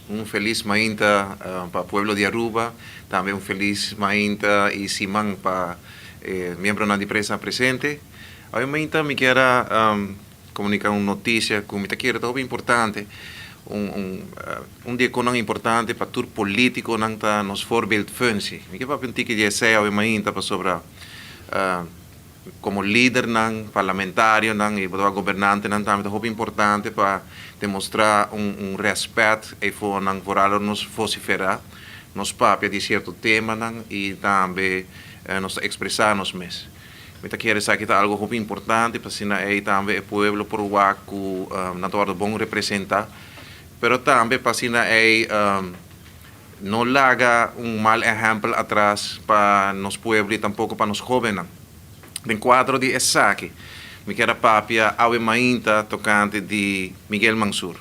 Un feliz mainta pa pueblo di Aruba, tambe un feliz mainta y siman pa miembronan di prensa presente. Awe mainta mi kier a comunica un noticia cu mi ta kere ta hopi importante, un di e conan importante pa tur politiconan ta nos voorbeeldfunctie. Mi kier papia un tiki di esey awe mainta pasobra Komo lidernan, parlamentarionan i bo gobernantenan tambe ta hopi importante pa demostrá un rèspèt eifonan vooral ora nos vosiferá, nos papia di sierto temanan i tambe nos ta ekspresá nos mes. Mi ta kere esaki ta algu hopi importante pa asina ei tambe e pueblo por wak ku nan ta wòrdu bon representá, pero tambe pa asina ei No laga un mal ehèmpel atras pa nos pueblo i tampoko pa nos hóbennan. Den kuadro di esaki, mi kier a papia awe mainta tokante di Miguel Mansur.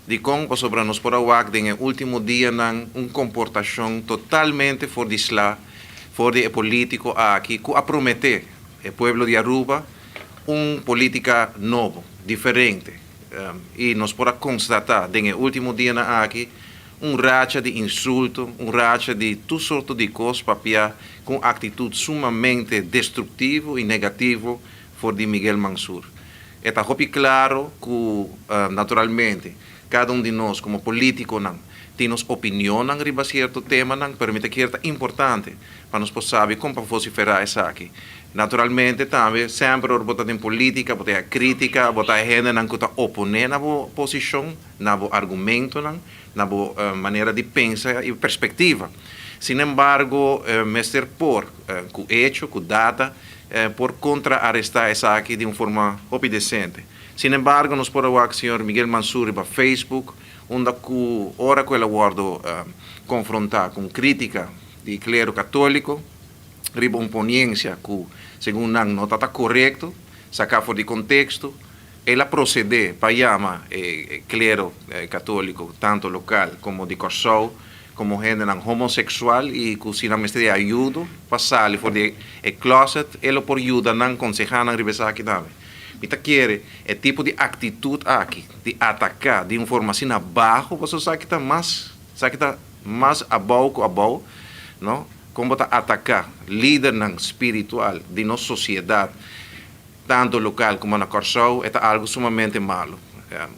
Dikon? Pasobra nos por a wak den e último dianan un komportashon totalmente for di sla for di e polítiko aki ku a prometé e pueblo di Aruba un polítika nobo, diferente. I nos por a konstatá den e último dianan aki Un racha di insulto, un racha di tur sorto di kos papia ku un aktitut sumamente destruktivo i negativo for di Miguel Mansur. E ta hopi klaro ku naturalmente kada un di nos komo politikonan tin nos opinionnan riba sierto temanan, pero mi ta kier ta importante pa nos por sabi kon pa vosiferá esaki. Naturalmente tambe semper ora bo ta den politika bo ta haya kritika, bo ta haya hendenan ku ta oponé na bo posishon, na bo argumentonan, na bo manera di pensa i perspektiva. Sin embargo, mester por, ku echo, ku data, por kontraarestá esaki di un forma hopi desente. Sin embargo, nos por a wak señor Miguel Mansur riba Facebook, unda ku ora ku el a wòrdu konfrontá ku un krítika di klero katóliko riba un poniensia ku segun nan no ta ta korekto, saká for di konteksto, El a procede pa yama e clero catolico, tanto local como di Corsou, como hendenan homosexual y cu si nan mester di ayudo pa sali for di e closet, e lo por yuda nan, conseha nan riba esaki tambe. Mi ta kere e tipo di actitud aki, di ataca di un forma asina baho, pasobra esaki ta mas, esaki ta mas abou cu abou, no? Con bo ta ataca lidernan spiritual di nos sociedad, Tanto lokal komo na Kòrsou e ta algu sumamente malu.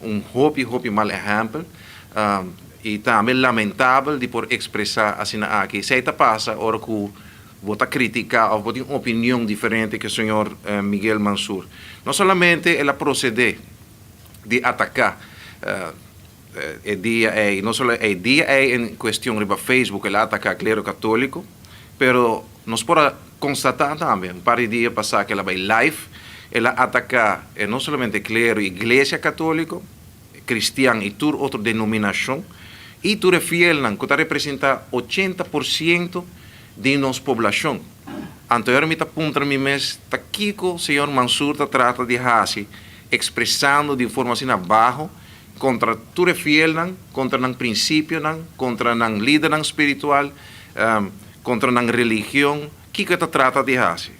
Un hopi hopi mal ehèmpel i tambe lamentabel di por ekspresá asina aki. Esei ta pasa ora ku bo ta kritiká òf bo tin un opinion diferente ku e señor Miguel Mansur. No solamente el a prosedé di ataká e dia ei, no solo e dia ei en kuestion riba Facebook el a ataká klero katóliko, pero nos por a konstatá tambe un par di dia pasá ku el a bai live, el a ataká no solamente klero, iglesia katóliko, kristian i tur otro denominashon i tur e fielnan ku ta representá 80% di nos poblashon. Anto ora mi ta puntra mi mes ta kiko señor Mansur ta trata di hasi ekspresando di un forma asina baho kontra tur e fielnan, kontra nan prinsipionan, kontra nan lidernan spiritual, kontra nan religion, kiko e ta trata di hasi?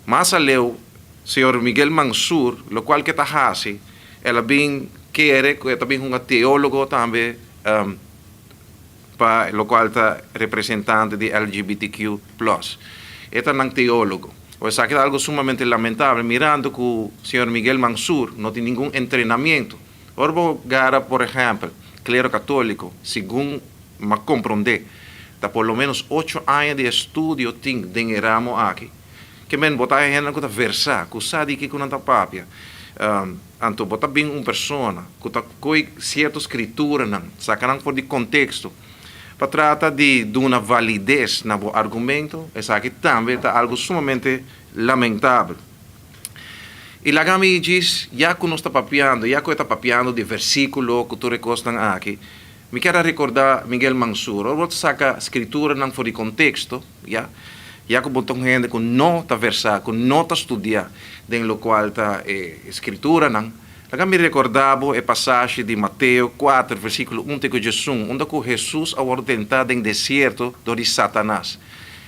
Mas aleu, señor Miguel Mansur, lokual ke ta hasi, el a bin kere ku e ta bin hunga teólogo tambe pa lokual ta representante di LGBTQ plus. E ta nan teólogo. Bo esaki ta algo sumamente lamentabel mirando ku señor Miguel Mansur no tin ningun entrenamiento. Ora bo gara por ehèmpel klero katóliko, segun m'a komprondé, ta por lo ménos ocho aña di estudio tin den e ramo aki. Ke men bo ta e hendenan ku ta versá, ku sa di kiko nan ta papia. Anto bo ta bin un persona ku ta koe sierto skrituranan, saka nan for di konteksto, pa trata di duna valides na bo argumento, esaki tambe ta algu sumamente lamentabel. I laga mi djis, ya ku nos ta papiando, ya ku e ta papiando di versíkulo ku tur e kosnan aki, mi kier a rekordá Miguel Mansur, ora bo ta saka skrituranan for di konteksto, ya, ya ku bo ta un hende ku no ta versá, ku no ta studiá den lokual ta e skrituranan, Laga mi rekordá bo e pasashi di Mateo kuater, versíkulo un te ku djesun, unda ku Hesus a wòrdu tentá den desierto dor di Satanas.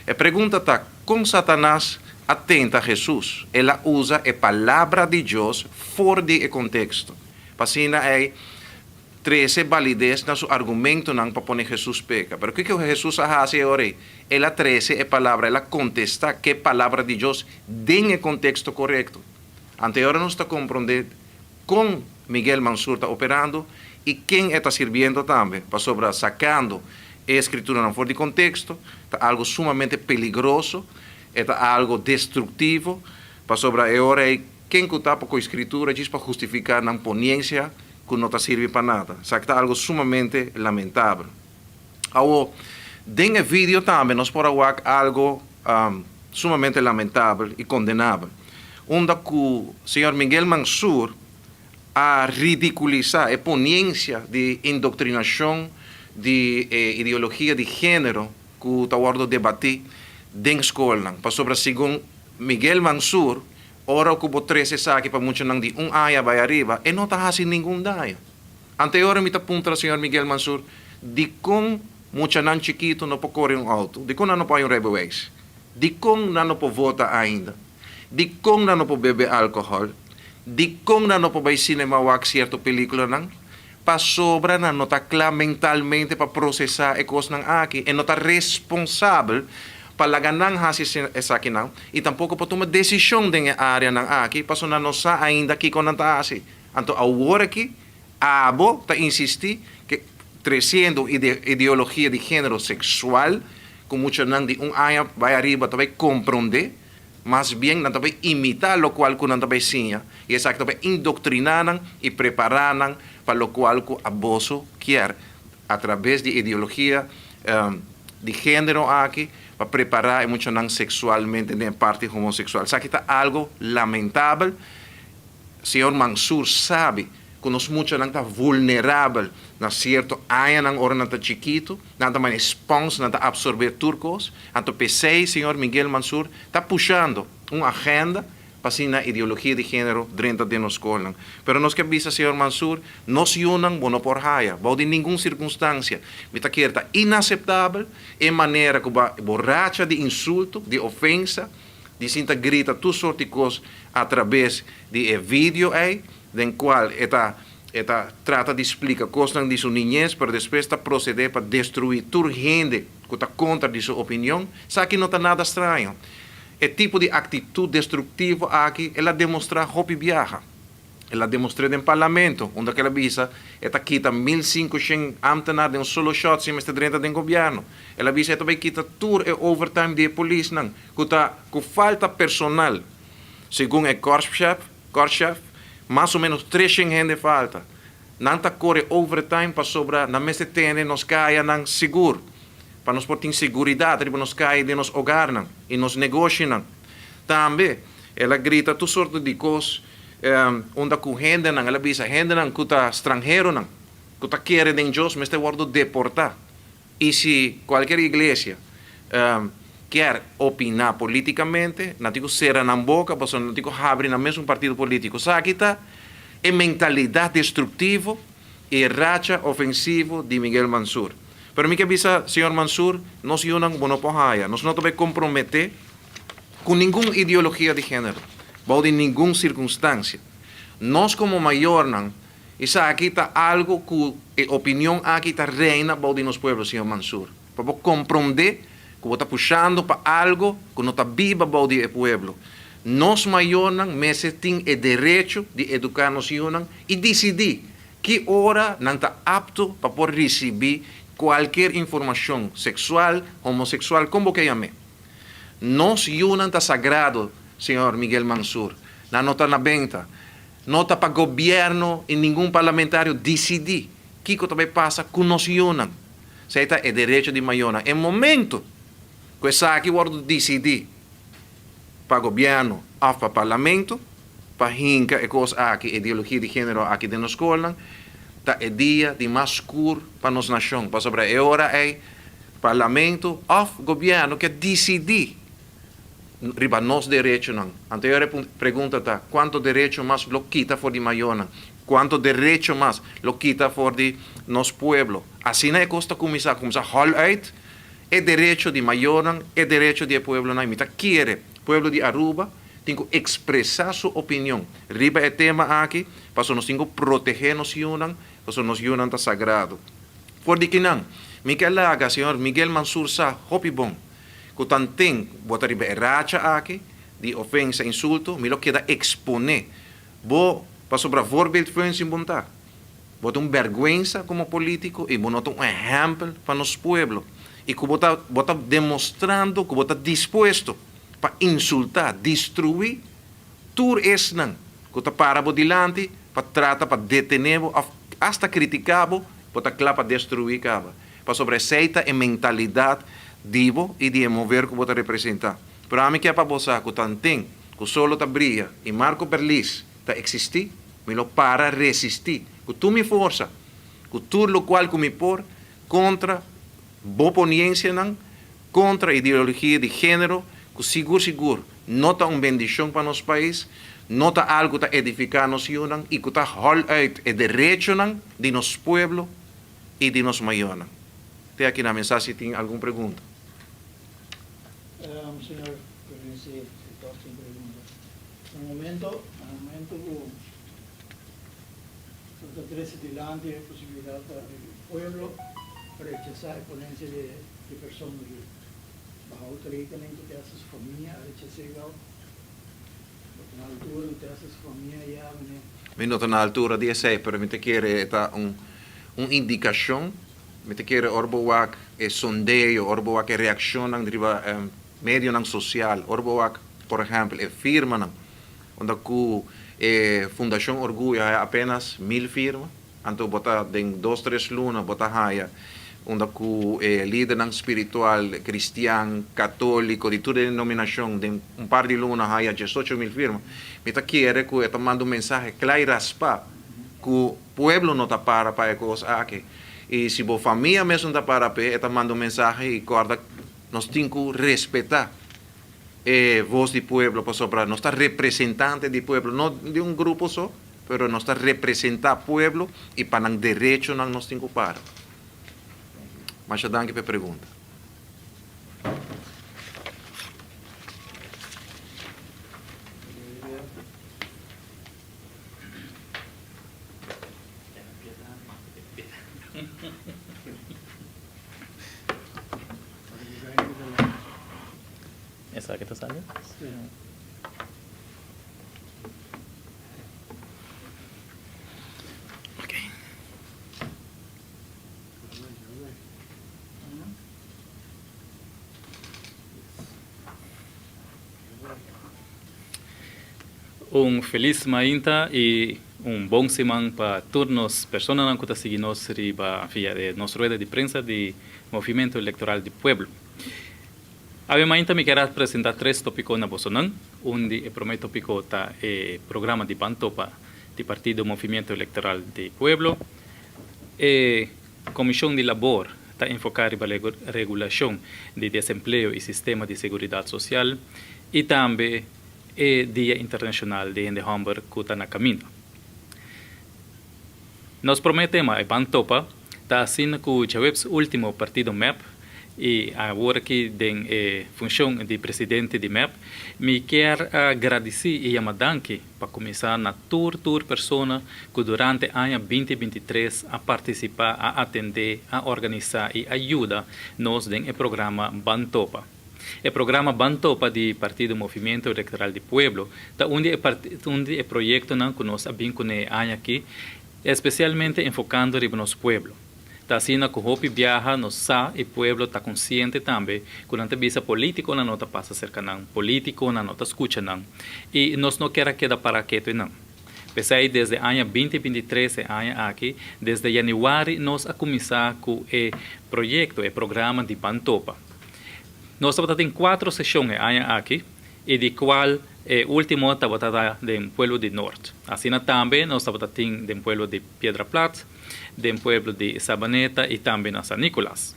E pregunta ta, kon Satanas a tenta Hesus? El a usa e Palabra di Dios for di e konteksto. Pa asina ei. trese balides na su argumentonan pa pone Jesus peka. Pero kiko Jesus a hasi e ora ei? El a trese e palabra, el a kontestá ku e palabra di Dios den e konteksto korekto. Anto e ora nos ta komprondé kon Miguel Mansur ta operando i ken e ta sirbiendo tambe, pasobra sakando e eskrituranan for di konteksto ta algu sumamente peligroso, e ta algu destruktivo, pasobra e ora ei ken ku ta pa ku e skritura djis pa hustifiká nan poniensia ku no ta sirbi pa nada. Esaki ta algu sumamente lamentabel. Awo, den e video tambe nos por a wak algu sumamente lamentabel i kondenabel, unda ku señor Miguel Mansur a ridikulisá e poniensia di indoktrinashon di e ideologia di género ku ta wòrdu debatí den skolnan. Pasobra segun Miguel Mansur, ora ku bo trese esaki pa muchanan di un aña bai ariba, e no ta hasi ningun daño. Anteora mi ta puntra señor Miguel Mansur, dikon muchanan chikitu no por kore un outo? Dikon nan no por hay un rijbewijs? Dikon nan no por vota ainda? Dikon nan no por bebe alkohòl? Dikon nan no por bai sinema wak sierto pelikulanan? Pasobra nan no ta kla mentalmente pa prosesá e kosnan aki. E no ta responsabel pa laga nan hasi esakinan i tampoko pa tuma desishon den e áreanan aki pasobra nan no sa ainda kiko nan ta hasi. Anto awor aki abo ta insistí ke tresiendo un ideologia di género seksual ku muchanan di un aña bai ariba ta bai komprondé, mas bien nan ta bai imitá lokual ku nan ta bai siña i esaki ta bai indoktriná nan i prepará nan pa lokual ku aboso kier atrabes di ideologia di género aki pa prepará e muchanan seksualmente den e parti homoseksual. Esaki ta algu lamentabel. Señor Mansur sabi ku nos muchanan ta vulnerabel na sierto añanan ora nan ta chikitu, nan ta manera spons, nan ta absorbé tur kos. Anto p'esei señor Miguel Mansur ta pushando un agenda pa asina ideologia di género drenta den nos skolnan. Pero nos ke bisa señor Mansur, nos yunan bo no por haya, bou di ningun sirkunstansia. Mi ta kere ta inaseptabel e manera ku bo racha di insulto, di ofensa, di sinta grita tur sort di kos atrabes di e video ei, den kual e ta e ta trata di splika kosnan di su niñes, pero despues ta prosede pa destruí tur hende ku ta kontra di su opinion. Esaki no ta nada straño. E tipo di aktitut destruktivo aki el a demostrá hopi biaha. El a demostr'é den Parlamento, unda ku el a bisa e ta kita 1500 ámtenar den un solo shòt si mester drenta den gobièrnu. El a bisa e ta bai kita tur e overtime di e polisnan ku ta ku falta personal. Segun e korpschef, korpschef, mas o ménos 300 hende falta. Nan ta kore overtime pasobra nan mester tene nos kayanan sigur, pa nos por tin seguridat riba nos kaya den nos hogarnan i nos negoshinan. Tambe el a grita tur sorto di kos unda ku hendenan, el a bisa hendenan ku ta stranheronan, ku ta kere den Dios mester wòrdu deportá. I si kualkier iglesia kier opiná polítikamente, nan tin ku sera nan boka pasobra nan tin ku habri nan mesun partido polítiko. Esaki ta e mentalidat destruktivo i e racha ofensivo di Miguel Mansur. Pero mi ke bisa señor Mansur, nos yunan bo no por haya. Nos no ta bai komprometé ku ningun ideologia di género, bou di ningun sirkunstansia. Nos komo mayornan, esaki ta algu ku e opinion aki ta reina bou di nos pueblo, señor Mansur. Pa bo komprondé ku bo ta pushando pa algu ku no ta biba bou di e pueblo. Nos mayornan mester tin e derecho di eduká nos yunan i disidí ki ora nan ta apto pa por risibí kualkier informashon seksual, homoseksual, kon bo ke yam'é. Nos yunan ta sagrado, señor Miguel Mansur. Nan no ta na benta. No ta pa gobierno y ningun parlamentario dicidi kico ta bay pasa cu nos yunan. Esey ta e derecho di mayornan. E momento cu esaki wordo dicidi pa gobierno of pa parlamento pa hinca e cos aki, e ideologia di genero aki den nos scolnan, ta e dia di mas scur pa nos nacion. Pasobra e ora ey Parlamento òf gobièrnu ke disidí riba nos derechonan. Anto e ora e pregunta ta, kuantu derecho mas lo kita for di mayornan? Kuantu derecho mas lo kita for di nos pueblo? Asina e kos ta kuminsá, kuminsá hòl uit e derecho di mayornan, e derecho di e pueblonan. Mi ta kere pueblo di Aruba. tin ku ekspresá su opinion riba e tema aki, pasobra nos tin ku protegé nos yunan, pasobra nos yunan ta sagrado. For di kinan, mi ke laga señor Miguel Mansur sa hopi bon ku tanten bo ta riba e racha aki di ofensa, insulto, mi lo keda eksponé bo pasobra voorbeeldfunctie bo ta. Bo ta un bèrgwensa komo polítiko i bo no ta un ehèmpel pa nos pueblo. I ku bo ta bo ta demostrando ku bo ta dispuesto pa insultá, destruí tur esnan ku ta para bo dilanti pa trata pa detené bo òf asta kritiká bo, bo ta kla pa destruí kaba. Pasobra esei ta e mentalidat di bo i di e mover ku bo ta representá. Pero ami ke pa bo sa ku tanten ku solo ta bria i Marco Berlis ta eksistí, mi lo para resistí ku tur mi forsa, ku tur lokual ku mi por kontra bo poniensianan, kontra ideologia di género ku sigur sigur no ta un bendishon pa nos pais, no ta algu ku ta edifiká nos yunan i ku ta hòl uit e derechonan di nos pueblo i di nos mayornan. Te aki na mi sa si tin algun pregunta. Señor Presidente, si tos tin pregunta. Na momento, na momento ku bo ta trese dilanti e posibilidat pa e pueblo rechasá e ponensia di e persona aki, baha uitrekening ku te hasta su famia a rechas'é gau. Bo ta na altura ku te hasta su famia ya mene. Mi no ta na altura di esei, pero mi ta kere e ta un un indikashon. Mi ta kere ora bo wak e sondeo, ora bo wak e reakshonnan riba medionan sosial, ora bo wak. Por ehèmpel, e firmanan unda ku e Fundashon Orguyo haya apenas mil firma, anto bo ta den dos tres luna bo ta haya unda ku e lidernan spiritual kristian, katóliko, di tur denominashon den un par di luna haya diesocho mil firma. Mi ta kere ku e ta manda un mensahe kla i raspá ku pueblo no ta para pa e kos aki. I si bo famia mes no ta para p'e, e ta manda un mensahe i kòrda nos tin ku respetá e voz di pueblo pasobra nos ta representante di pueblo, no di un grupo so, pero nos ta representa pueblo y pa nan derechonan nos tin cu para. Masha danki pa e pregunta. Esaki ta sali? Sí. Ok. Un felis mainta y un bon siman pa tur nos personanan cu ta sigui nos riba via e nos rueda di prensa di Movimento Electoral di Pueblo. Awe mainta mi kier a presenta tres topico na bosonan. Un di e prome topico ta e programa di Ban Topa di partido Movimiento Electoral di Pueblo. E Comision di Labor ta enfoca riba regulacion di desempleo y sistema di seguridad social y tambe e Dia Internacional di Hende Homber cu ta na caminda. Nos prome tema e Ban Topa ta asina cu djaweps ultimo partido mep y awor aki den e funcion di presidente di mep mi kier a gradici y yama danki pa cuminsa na tur tur persona cu durante aña binti 23 a participa, a atende, a organisa y a yuda nos den e programa Ban Topa. E programa Ban Topa di Partido Movimiento Electoral di Pueblo ta un di e un di e proyectonan cu nos a bin cune e aña aki, especialmente enfocando riba nos pueblo. Ta asina cu hopi biaha nos sa y pueblo ta consciente tambe cu nan ta bisa politiconan no ta pasa cerca nan, politiconan no ta scucha nan y nos no kier a keda para keto eynan. P'esei desde aña binti 23 e aña aki, desde januari nos a cuminsa cu e proyecto, e programa di Ban Topa. Nos tabata tin cuatro sesion e aña aki y di cual e ultimo tabata ta den pueblo di Noord. Asina tambe nos tabata tin den pueblo di Piedra Plat, den pueblo di Sabaneta y tambe na San Nicolas.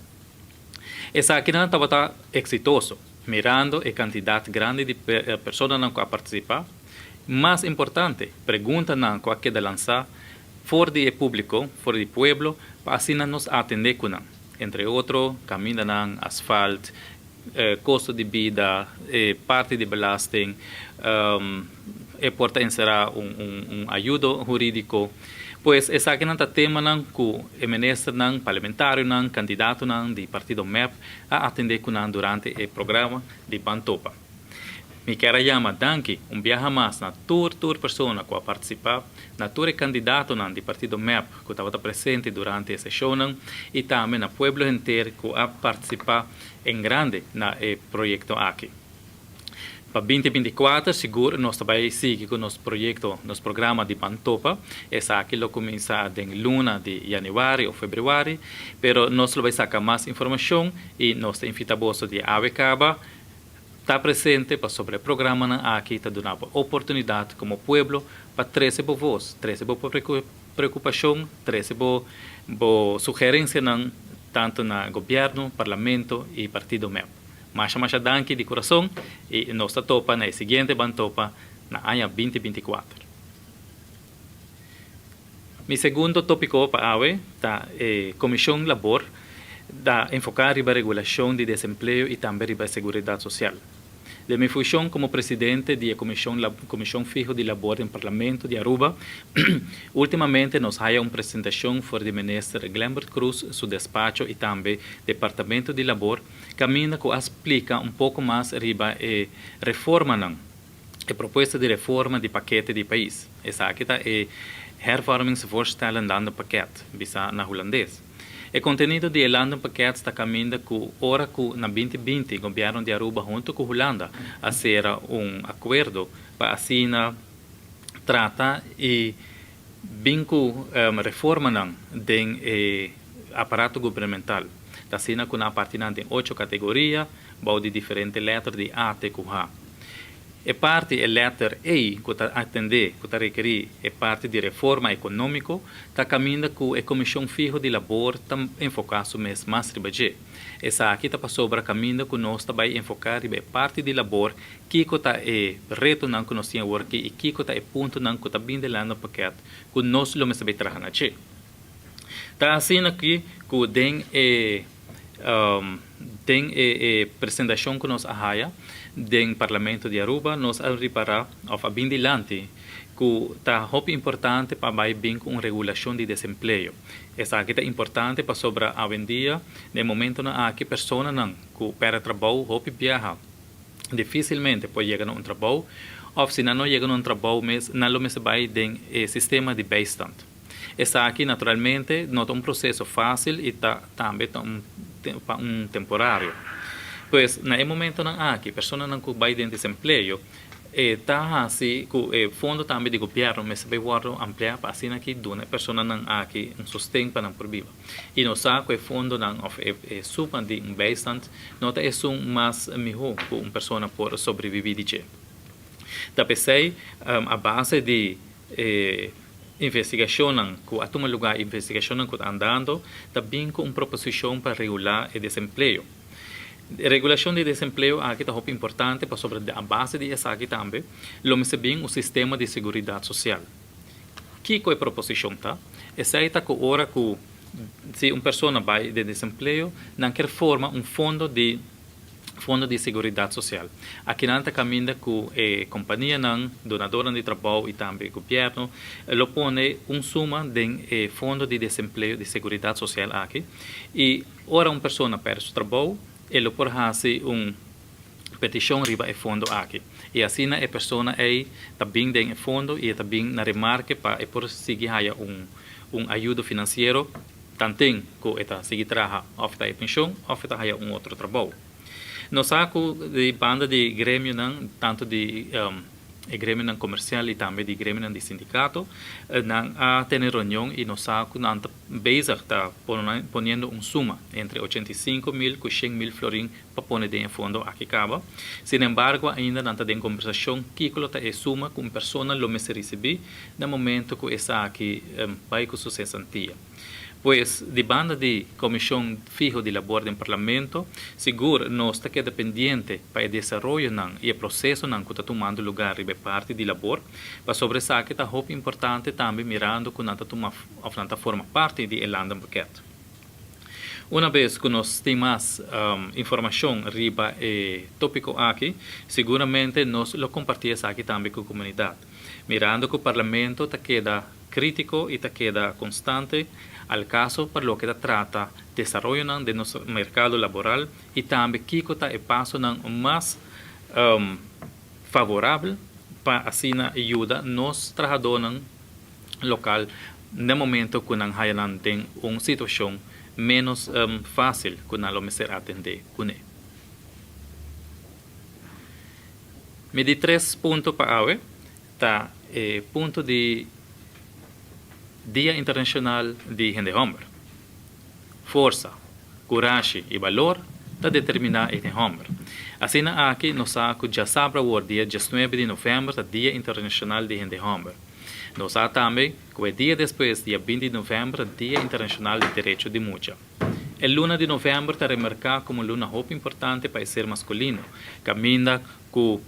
Esakinan tabata exitoso, mirando e cantidad grandi di personanan cu a participa. Mas importante, preguntanan cu a keda lansa for di e publico, for di pueblo, pa asina nos atende cu nan. Entre otro, camindanan, asfalt, kosto di bida, e parti di belasting, e por ta enserá un ayudo hurídiko. Pues esakinan ta temanan ku e ministernan, parlamentarionan, kandidatonan di partido mep a atendé ku nan durante e programa di Ban Topa. Mi kier a yama danki un biaha mas na tur tur persona ku a partisipá, na tur e kandidatonan di partido mep ku tabata presente durante e seshonnan i tambe na pueblo henter ku a partisipá en grande na e proyekto aki. Pa 2024 sigur nos ta bai sigui ku nos proyekto, nos programa di Ban Topa. Esaki lo kuminsá den luna di yanüari òf febrüari, pero nos lo bai saka mas informashon i nos ta invitá boso di awe kaba ta presente pasobra e programanan aki ta duna bo oportunidat komo pueblo pa trese bo vos, trese bo preokupashon, trese bo bo sugerensianan tantu na gobièrnu, parlamento i partido mep. Masha masha danki di kurason i nos ta topa na e siguiente Ban Topa na aña 2024. Mi segundo tópiko pa awe ta e Komishon Labor ta enfoká riba regulashon di desempleo i tambe riba seguridat sosial. Den mi funshon komo presidente di e Komishon Komishon Fiho di Labor den Parlamento di Aruba, últimamente nos haya un presentashon for di Minister Glenbert Croes su despacho i tambe Departamento di Labor kaminda ku a splika un poko mas riba e reformanan, e propuesta di reforma di pakete di pais. Esaki ta e Hervormingsvoorstellen Landenpakket, bisa na hulandes. E kontenido di e Landenpakket ta kaminda ku ora ku na 2020 gobièrnu di Aruba huntu ku Hulanda a sera un akuerdo pa asina trata i bin ku reformanan den e aparato gubernamental. Ta asina ku nan a parti nan den ocho kategoria bou di diferente lèter di A te ku H. E parti, e lèter ei ku ta atendé, ku ta rekerí e parti di reforma ekonómiko, ta kaminda ku e Komishon Fiho di Labor ta enfoká su mes mas riba dje. Esaki ta pasobra kaminda ku nos ta bai enfoká riba e parti di labor, kiko ta e retonan ku nos tin aworaki i kiko ta e puntonan ku ta bin den Landenpakket ku nos lo mester bai traha na dje. Ta asina aki ku den e den e e presentashon ku nos a haya den Parlamento di Aruba nos a ripará òf a bin dilanti ku ta hopi importante pa bai bin ku un regulashon di desempleo. Esaki ta importante pasobra awendia den momentonan aki personanan ku pèrdè trabou hopi biaha difísilmente por yega na un trabou òf si nan no yega na un trabou mes nan lo mester bai den e sistema di bijstand. Esaki naturalmente no ta un proseso fásil i ta tambe ta un pa un temporario. Pues na e momentonan aki personanan ku bai den desempleo e ta hasi ku e fondo tambe di gobièrnu mester bai wòrdu ampliá pa asina ki duna e personanan aki un sosten pa nan por biba. I nos sa ku e fondonan òf e e suma di un bijstand no ta esun mas mihó ku un persona por sobreviví di dje. Ta p'esei a base di E investigashonnan ku a tuma lugá i investigashonnan ku ta andando ta bin ku un proposishon pa regulá e desempleo. E regulashon di desempleo aki ta hopi importante pasobra a base di esaki tambe lo mester bin un sistema di seguridat sosial. Kiko e proposishon ta? Esei ta ku ora ku si un persona bai den desempleo nan kier forma un fondo di Fondo di Seguridat Sosial. Akinan ta kaminda ku e kompanianan, donadornan di trabou i tambe gobièrnu lo pone un suma den e Fondo di Desempleo di Seguridat Sosial aki i ora un persona pèrdè su trabou e lo por hasi un petishon riba e fondo aki i asina e persona ei ta bin den e fondo i e ta bin na remarke pa e por sigui haya un un ayudo finansiero. Tanten ku e ta sigui traha òf e ta e penshon òf e ta haya un otro trabou. Nos sa ku di banda di gremionan, tantu di e gremionan komersial i tambe di gremionan di sindikato, nan a tene reunion i nos sa ku nan ta bezig ta poniendo un suma entre 85.000 ku 100.000 florin pa pone den e fondo aki kaba. Sinembargo ainda nan ta den kombersashon kiko lo ta e suma ku un persona lo mester risibí na momento ku esaki bai ku su sesantia. Pues, di banda di Komishon Fiho di Labor den Parlamento, sigur nos ta keda pendiente pa e desaroyonan i e prosesonan ku ta tumando lugá riba e parti di labor, pasobra esaki ta hopi importante tambe mirando ku nan ta tuma òf nan ta forma parti di e Landenpakket. Una bes ku nos tin mas informashon riba e tópiko aki, siguramente nos lo kompartí esaki tambe ku komunidat. Mirando ku Parlamento ta keda krítiko i ta keda konstante al kaso pa loke ta trata desaroyonan den nos merkado laboral i tambe kiko ta e pasonan mas favorabel pa asina yuda nos trahadónan lokal na momento ku nan haya nan den un situashon ménos fásil ku nan lo mester atendé kuné. Mi di tres punto pa awe ta e punto di Dia Internashonal di Hende Hòmber. Forsa, kurashi i balor ta determiná e hende hòmber. Asina aki nos sa ku djasabra awor dia diesnuebe di novèmber ta Dia Internashonal di Hende Hòmber. Nos sa tambe ku e dia despues, dia binti di novèmber, ta Dia Internashonal di Derecho di Mucha. E luna di novèmber ta remarká komo un luna hopi importante pa e ser maskulino, kaminda ku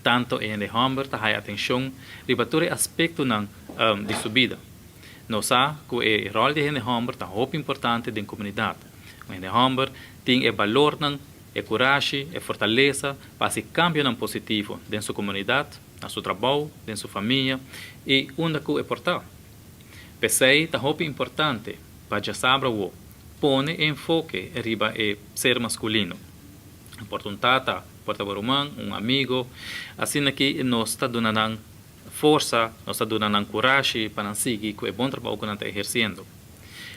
tantu e hende hòmber ta haya atenshon riba tur e aspektonan di su bida. Nos sa ku e ròl di e hende hòmber ta hopi importante den komunidat. Un hende hòmber tin e balornan, e kurashi, e fortalesa pa hasi kambionan positivo den su komunidat, na su trabou, den su famia i unda ku e por ta. P'esei ta hopi importante pa djasabra wou pone e enfoke riba e ser maskulino. Por ta un tata, por ta bo ruman, un amigo. Asina ki nos ta duna nan forsa, nos ta duna nan kurashi pa nan sigui ku e bon trabou ku nan ta ehersiendo.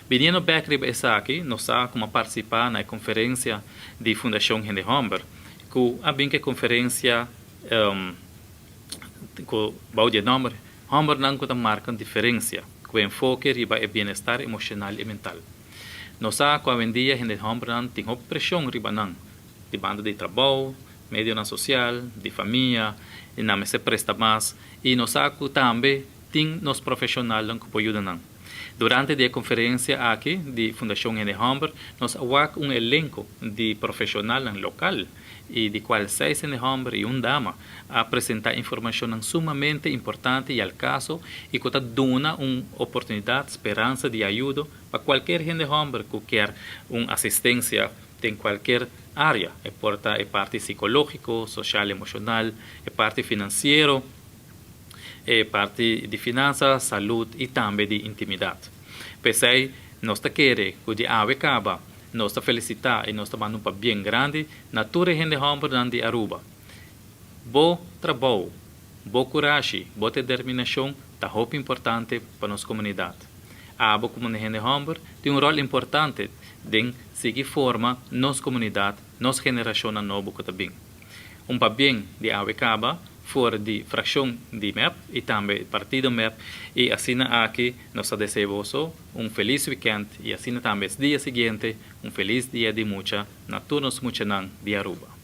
Biniendo bek riba esaki, nos sa ku a partisipá na e konferensia di Fundashon Hende Hòmber, ku a bin ku e konferensia ku bou di e nòmber Hòmbernan ku ta marka un diferensia, ku enfoke riba e bienestar emoshonal i mental. Nos sa ku awendia hende hòmbernan tin hopi preshon riba nan, di banda di trabou, medionan sosial, di famia, i nan mester presta mas, i nos sa ku tambe tin nos profeshonalnan ku por yuda nan. Durante di e konferensia aki di Fundashon Hende Hòmber nos a wak un elenko di profeshonalnan lokal i di kual seis hende hòmber i un dama a presentá informashonnan sumamente importante i al kaso i ku ta duna un oportunidat, speransa di ayudo pa kualker hende hòmber ku kier un asistensia den kualker área, e por ta e parti sikológiko, sosial emoshonal, e parti finansiero, e parti di finansa, salud i tambe di intimidat. P'esei nos ta kere ku di awe kaba nos ta felisitá i nos ta manda un pabien grandi na tur e hende hòmbernan di Aruba. Bo trabou, bo kurashi, bo determinashon ta hopi importante pa nos komunidat. Abo komo hende hòmber tin un ròl importante den sigui forma nos komunidat, nos generashonnan nobo ku ta bin. Un pabien di awe kaba for di frakshon di mep i tambe partido mep i asina aki nos ta desea boso un felis wikènt i asina tambe es dia siguiente un felis dia di mucha na tur nos muchanan di Aruba.